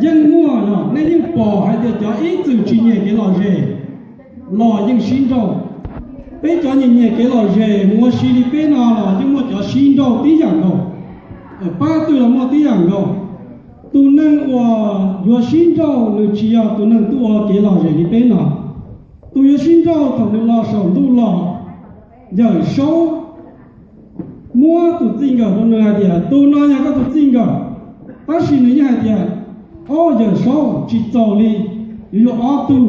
Yeej muaj, nej yeej pom hais tias cov ib txwm tsis nyiam kev lom zem los yeej sib nrauj. Peb cov nyiam nyiam kev lom zem mus ua si li peb no los yeej muaj cov sib nrauj tib yam nkaus. Pab twg los muaj tib yam nkaus. Tus neeg uas yuav sib nrauj nws tsis yog tus neeg tuaj ua kev lom zem li peb no. Tus yuav sib nrauj thaum nws los saum ntuj los, Yawm Saub muab tus txij nkawm rau nws hais tias, tus no yog koj tus txij nkawm. Tab sis nws yeej hais tias, o, Yawm Saub, tsis txaus li, yuav yuav ob tug.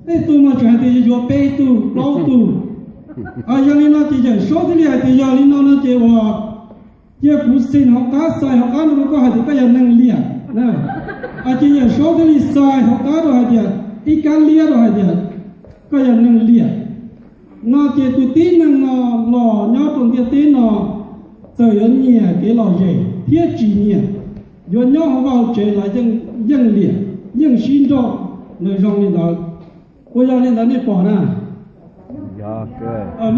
Tej tug mas tseem hais tias yuav yuav peb tug plaub tug. Yog li no ces Yawm Saub thiaj li hais tias, yog li no no ces uas cia kuv xis hauv qab, xais hauv qab no rau koj hais tias koj yog neeg liam. Ces Yawm Saub thiaj li xais hauv qab rau hais tias, ib kab liab rau hais tias koj yog neeg liam. No ces tus tib neeg no los nyob rau ntiaj teb no, txawm yuav nyiam kev lom zem thiab tsis nyiam, yuav nyob hauv vaj hauv tsev los yeej liam, yeej sib nrauj, nws zoo li ntawd. Puas yog li ntawd nej pom na?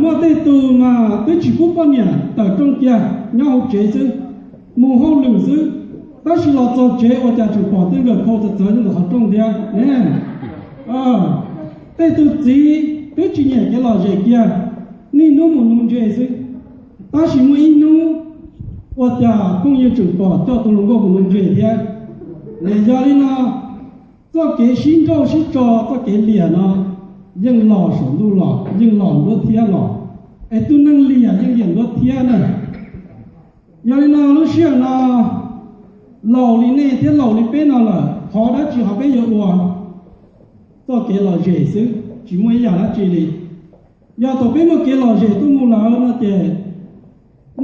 Muaj tej tug mas twb tsis pub poj niam tawm rooj kiag, nyob hauv tsev xwb, mus hauj lwm xwb, tab sis los txog tsev ua cas tseem pom tej nkawm khau txawv txawv nyob ntawm qhov rooj thiab ne. Tej tug txiv twb tsis nyiam kev lom zem kiag, niaj hnub mus nuv ntses xwb, tab sis muaj ib hnub ua cas phooj ywg tseem pom coj tus hluas nkauj mus nuv ntses thiab. Yog li no, txoj kev sib nrauj sib tso, txoj kev liam no yeej los saum ntuj los, yeej los nruab thiab los, es tus neeg liam yeej liam nruab thiab na. Yog li no lub sij hawm no laus li nej thiab laus li peb no lawm, qhov dab tsi ho peb yuav ua txoj kev lom zem xwb, tsis muaj ib yam dab tsi li. Yog thaum peb muaj kev lom zem tuaj mus lawm no ces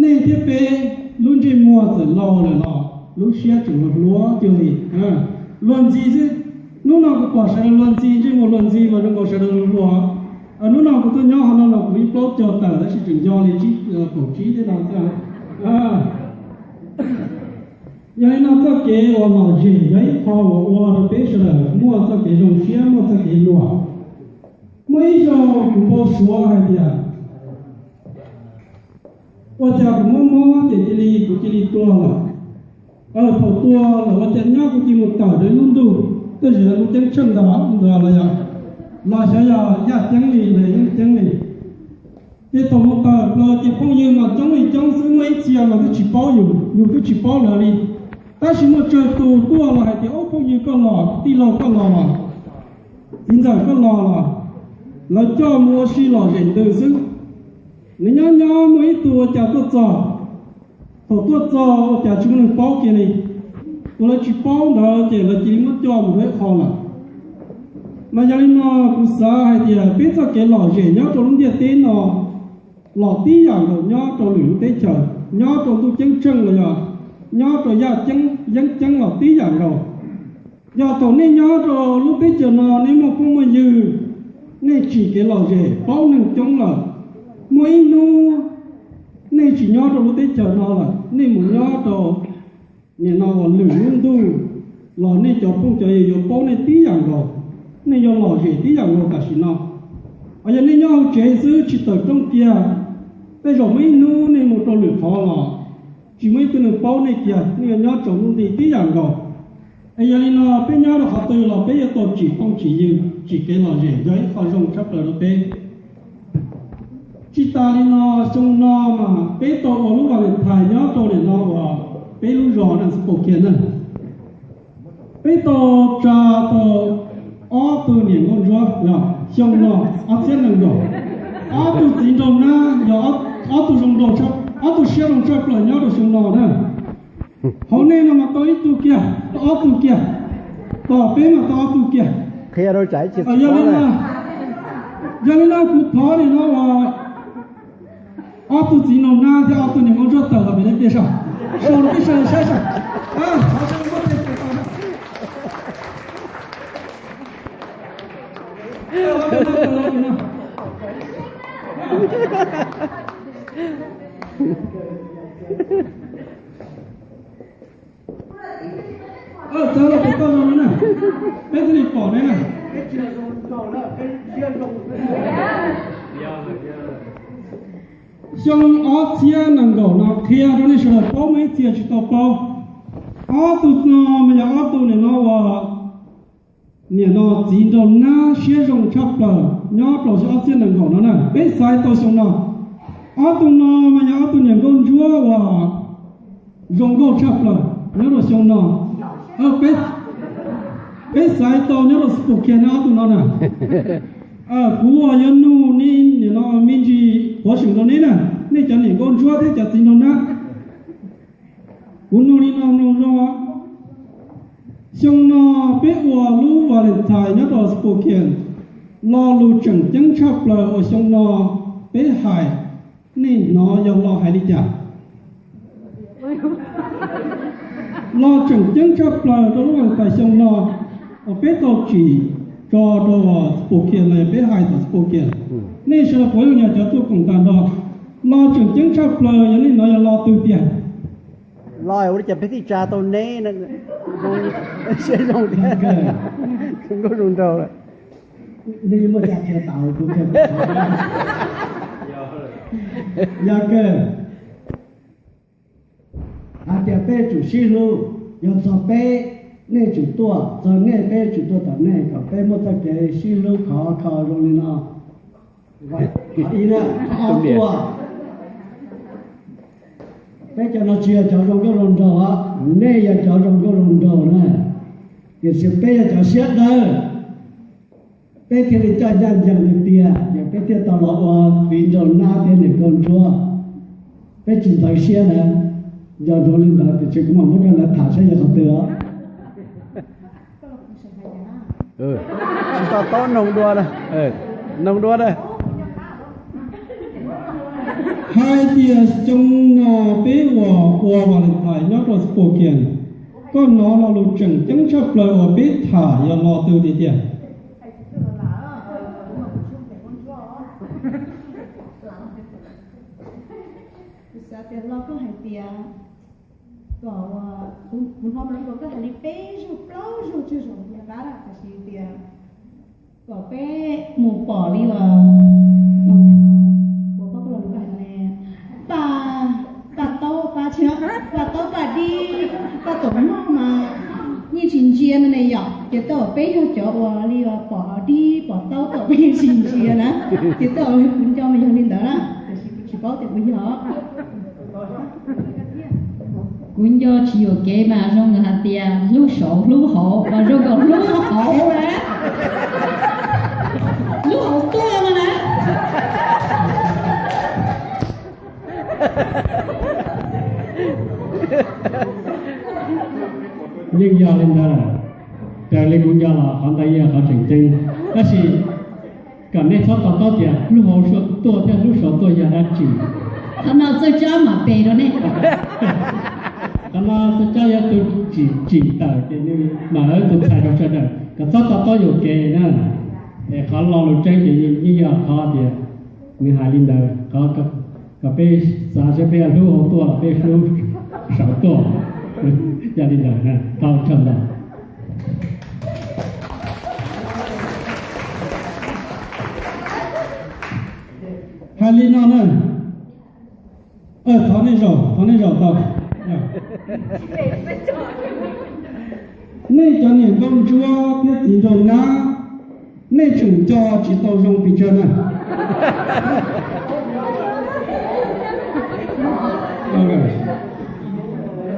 nej thiab peb lub ntsej muag txawm laus lawm los lub siab tseem hluas cuag li. Luag ntxhi xwb, hnub no kuv pom sawv daws luag ntxhi, ntsej muag luag ntxhi mas zoo nkaus sawv daws hluas hluas. Hnub no kuv tuaj nyob hauv no los kuv ib plaub caug tawm tab sis tseem nco li kaum tsib thiab no xwb. Yog li no txoj kev uas lom zem yog ib qho uas ua rau peb sawv daws muaj txoj kev zoo siab, muaj txoj kev luag. Muaj ib zaug kuv npau suav hais tias, ua cas kuv mob mob ces cia li kuv cia li tuag lawm. Thaum tuag lawm ua cas nyob kuv cia li mus tawm rau lub ntuj, tej zaum yog lub ceeb tsheej ntawd ntawd los yog, los xyov yog yaj ceeb li los yeeb ceeb li. Ces thaum mus tawm plaws ces phooj ywg mas coob li coob xwb, muaj ib txhia mas twb tsis paub yus, yus twb tsis paub lawv li. Tab sis muaj tsawg tus tuaj los hais tias, ub, phooj ywg koj los, tij laug koj los, txiv ntxawm koj los los, lawv coj mus ua si lom zem ntws xwb. Nws nyob nyob muaj ib tug ua cas tuaj txog, thaum tuaj txog ua cas tsis muaj neeg paub kiag li. Tus lawv tsis paub ntawd ces lawv cia li muab coj mus rau ib qho lawm. Mas yog li no kuv xav hais tias peb txoj kev lom zem nyob rau lub ntiaj teb no los tib yam nkaus nyob rau lwm lub teb chaws, nyob rau ntuj ceeb tsheej los yog nyob rau yaj ceeb yeeb ceeb los tib yam nkaus. Yog thaum nej nyob rau lub teb chaws no nej muaj phooj muaj ywg, nej tsim kev lom zem paub neeg coob lawm, muaj ib hnub nej tsis nyob rau lub teb chaws no lawm, nej mus nyob rau nim no uas lwm lub ntuj los nej cov phooj cov ywg yuav paub nej tib yam nkaus, nej yuav lom zem tib yam nkaus tam sim no. Ho yog nej nyob hauv tsev xwb tsis tawm rooj kiag, tej zaum muaj ib hnub nej mus rau lwm qhov los tsis muaj ib tug neeg paub nej kiag, nej yuav nyob tsaus ntuj nti tib yam nkaus. Es yog li no peb nyob rau qhov twg los peb yuav tau tsim phooj tsim ywg, tsim kev lom zem yog ib qho zoo tshaj plaws rau peb. Tsis tas li no, xyoo no mas peb tau ua lub Valentine nyob rau nim no uas peb lub zos na, xav pom kiag na. Peb tau tsa tau ob tug niam nkauj ntsuab, xyoo no ob txhiab nees nkaum, ob tug txiv nraug nab yog ob tug zoo nraug, ob tug siab zoo tshaj plaws nyob rau xyoo no na. Hauv nej no mas tau ib tug kiag, tau ob tug kiag, tom peb mas tau ob tug kiag. Yog li no, yog li no kuv thov nim no uas ob tug txiv nraug nab thiab ob tug niam nkauj ntsuab tawm los pem nej tiaj saum, sau rau peb sawv daws saib saib. Txawv los pem toj no na, peb thiaj li pom ne na. Xyoo ob txhiab nees nkaum no qhia rau nej sawv daws paub, muaj ib txhia tsis tau paub. Ob tug no mas yog ob tug nim no uas nim no txiv nraug nab siab zoo tshaj plaws nyob rau xyoo ob txhiab nees nkaum no na. Peb xaiv tau xyoo no, ob tug no mas yog ob tug niam nkauj ntsuab uas zoo nkauj tshaj plaws nyob rau xyoo no. Peb xaiv tau nyob rau Spokane ob tug no na. Kuv uas yuav nug nej nim no me ntsis qhuav seem rau neb na, nej cov niam nkauj ntsuab thiab cov txiv nraug nab. Kuv nug li no nug zoo. Xyoo no peb ua lub Valentine nyob rau Spokane, lo lus tseem ceeb tshaj plaws uas xyoo no peb hais, nej hnov yog lo hais li cas? Lo tseem ceeb tshaj plaws rau lub Valentine xyoo no uas peb tau tsim tso rau Spokane los yog peb hais tom Spokane, nej sawv daws puas yeej yog cov tuaj koom tag nrho, lo tseem ceeb tshaj plaws yog nej hnov yog lo twg tiag? Lo ua li cas peb thiaj tsa tau neb siab zoo thiab, zoo nkauj zoo nraug lawm. Nej muaj cai qhia tau kuv thiab. Yog kawg, hais tias peb tsum sib hlub, yog txog peb, nej tsum tuaj, txog nej peb tsum tuaj tom nej, kom peb muaj txoj kev sib hlub khov kho zoo li no. Qhov ib na, qhov ob tuaj, peb cov no tsis yog cov zoo nkauj zoo nraug os, nej yog cov zoo nkauj zoo nraug na, tiam sis peb yog cov siab dawb, peb thiaj li coj ncaj ncees li tiag, ces peb thiaj tau los ua txiv nraug nab thiab niam nkauj ntsuab. Peb tsis ntxeev siab na, yog zoo li ntawd tiam sis kuv mam muab rau lawv tham saib yog qhov twg os. Tsis to taub noog dua, noog dua na. Hais tias xyoo no peb uas ua Valentine nyob rau Spokane, koj hnov lo lus tseem ceeb tshaj plaws uas peb tham yog lo twg tiag tiag? Kuv xav tias lo koj hais tias kom, kuv hnov mas li koj hais li peb zaug plaub zaug tsawg zaus tias qab, tiam sis tias kom peb mus pom li uas, ua pab koj los koj hais ne, paj, paj taub, paj, paj taub, paj dib, paj tom mog mas yeej tsis ntsia no ne yom. Ces tej zaum peb yog cov uas li uas pom dib pom taub tej zaum peb yeej tsis ntsia na. Ces tej zaum kuv nco mas yog li ntawd na, tiam sis kuv tsis paub tias puas yog. Kuv nco tsis yuam kev mas zoo nkaus hais tias hlub saud hlub hauv, mas zoo nkaus hlub hauv na. Hlub hauv tuaj no na. Yeej yog li ntawd lawm. Raws li kuv nco los qhov ntawd yog qhov tseem ceeb, tab sis kom nej txhob to taub tias hlub hauv tuaj thiab hlub saud tuaj yog dab tsi. Qhov no txawj cob mam pes rau nej. Qhov no txawj cob yog tus tsim, tsim tawm ces nws mam ua tus txhais rau sawv daws kom txhob to taub yuam kev na. Es qhov lo lus tseeb ces yeej yog qhov tias nws hais li ntawd, qhov kom peb xav seb peb hlub hauv tuaj los peb hlub saud tuaj. Yog li ntawd, tau tshaj ntawd. Hais li no na, thov nej zaum, thov nej zaum tau. Nej cov niam nkauj ntsuab thiab txiv nraug nab, nej tseem nco tsis tau zoo pes tsawg na.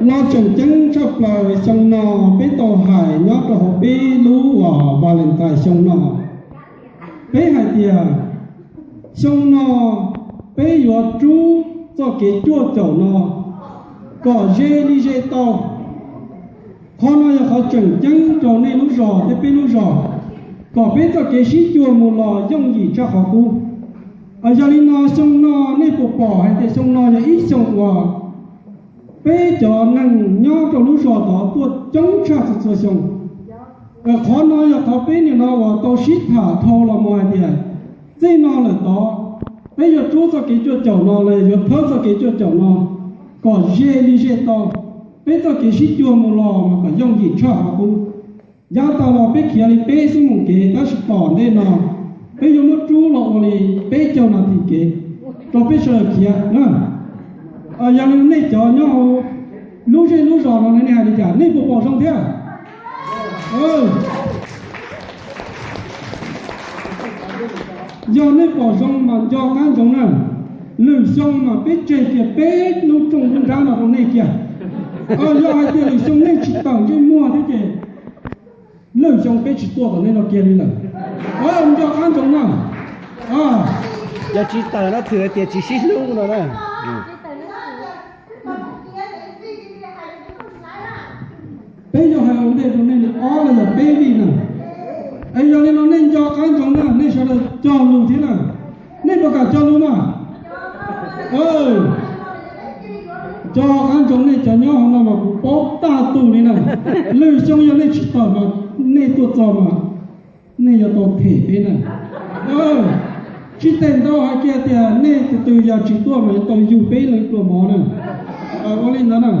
Lo tseem ceeb tshaj plaws xyoo no peb tau hais nyob rau hauv peb lub uas Valentine xyoo no, peb hais tias xyoo no peb yuav rub txoj kev cuaj caum no kom ze li ze tau. Qhov no yog qhov tseem ceeb rau nej lub zos thiab peb lub zos, kom peb txoj kev sib cuag mus los yooj yim tshaj qhov qub. Yog li no xyoo no nej puas pom hais tias xyoo no yog ib xyoo uas peb cov neeg nyob rau lub zos tod tuaj coob tshaj txhua txhua xyoo? Qhov no yog qhov peb nim no uas tau sib tham dhau los mus hais tias txij no lawm tod peb yuav rub txoj kev cuaj caum no los yuav thawb txoj kev cuaj caum no kom ze li ze tau, peb txoj kev sib cuag mus los mas kom yooj yim tshaj qhov qub. Yav tas los peb khiav li peb xub mus kev, tab sis tom ntej no peb yuav muab rub los ua li peb caug nas this kev rau peb sawv daws khiav na. Yog li nej cov nyob hauv lub zej lub zos no nej hais li cas, nej puas zoo thiab. Yog nej pom zoo mas nco qab ntsoov na. Lwm xyoo mas peb tseg kiag peb lub rooj lub nrab no rau nej kiag. Yog hais tias lwm xyoo nej tsis tawm ntsej muag thiab ces lwm xyoo peb tsis tuaj tom nej no kiag li lawm. Nco qab ntsoov na. Yog tsis tawm no thwm hais tias tsis sib hlub no na. Peb yuav hais ua ntej rau nej li ob los yog peb vij na. Es yog li no nej nco qab ntsoov na, nej sawv daws cog lus thiab na. Nej puas kam cog lus na? Nco qab ntsoov nej cov nyob hauv no mas kuv paub tag tus li na. Lwm xyoo yog nej tsis tawm mas nej tuaj txog mas nej yuav tau them peb na. Tsis them ntau hais kiag tias nej tus twg yog tsis tuaj mas yuav tau yug peb leej tuaj mov na. Ua li ntawd na.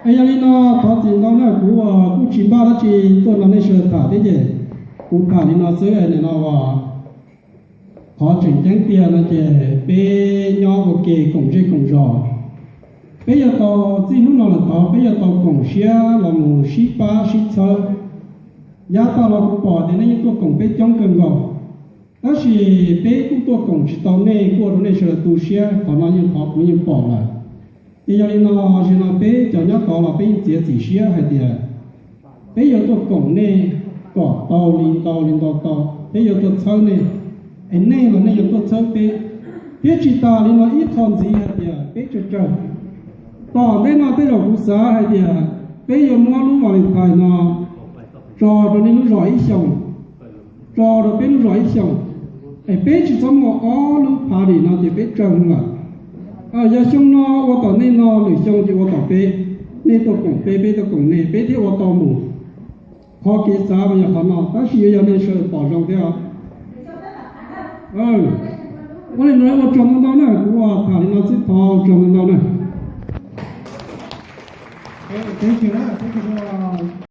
Es yog li no thov txim ntau na, kuv kuj tsis npaj dab tsi tuaj nrog nej sawv daws tham thiab ces kuv tham li no xwb. Nim no uas qhov tseem ceeb tiag no ces peb nyob ua ke koom zej koom zos, peb yuav tau txij hnub no lawm tod peb yuav tau koom siab los mus sib pab sib txhawb. Yav tag los kuv pom tias nej yeej tuaj koom peb coob kawg nkaus, tab sis peb kuj tuaj koom tsis tau nej, kuj ua rau nej sawv daws tu siab, qhov no yeej qhov kuv yeej pom lawm. Ces yog li no, zaum no peb cov nyob tod los peb yeej txiav txim siab hais tias peb yuav tuaj koom nej kom tau li ntau li ntau tau, peb yuav tuaj txhawb nej, es nej los nej yuav tuaj txhawb peb. Thiab tsis tas li no ib qho ntxiv hais tias peb tsawg tsawg tom ntej no tej zaum kuv xav hais tias peb yuav muab lub Valentine no tso rau nej lub zos ib xyoos, tso rau peb lub zos ib xyoos, es peb tsis txhob muaj ob lub party no ces peb tsawg lawm. Yog xyoo no ua tom nej no, lwm xyoo ces ua tom peb, nej tuaj koom peb, peb tuaj koom nej, peb thiaj ua tau mus. Qhov kev xav mas yog qhov no, tab sis yuav yog nej sawv daws pom zoo thiab os. Ua li no ua tsaug ntau ntau na, kuv tham li no xwb, thov ua tsaug ntau ntau na.